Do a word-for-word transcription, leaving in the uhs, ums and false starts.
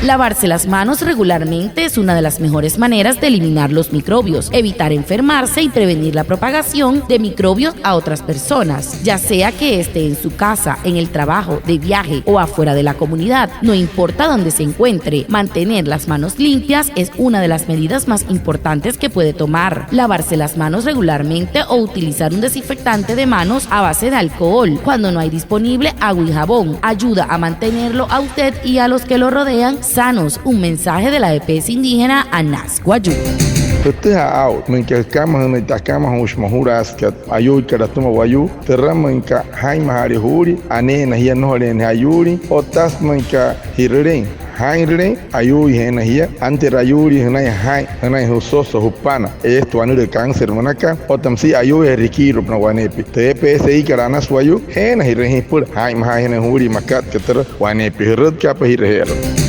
Lavarse las manos regularmente es una de las mejores maneras de eliminar los microbios, evitar enfermarse y prevenir la propagación de microbios a otras personas, ya sea que esté en su casa, en el trabajo, de viaje o afuera de la comunidad. No importa dónde se encuentre, mantener las manos limpias es una de las medidas más importantes que puede tomar. Lavarse las manos regularmente o utilizar un desinfectante de manos a base de alcohol, cuando no hay disponible agua y jabón, ayuda a mantenerlo a usted y a los que lo rodean sanos. Un mensaje de la EPS indígena Anas Wayuu. Jütüjaa aa'u, müinka jükamajünüin tü akamajuushi mojulaasükat ayuuikat atüma wayuu, türa müinka jaa'inmajaale juulia, aneena jia, nnojoleena jia ayuulin, otta süka müinka ji'rülein, jaa'inrülein, ayuuijeena jia, antero ayuulin jünain jaa'in, jünain jüsoso, jüpana, eesü wanülüü cáncer münaka, otta müsia ayuuijeerü jikiiru'upünaa waneepia. Tü EPSIkat Anas Wayuu, jeenajirüin jia süpüla jaa'inmajaain jünain juulia makat aka türa waneepia, jürütkaapa ji'raje'erua.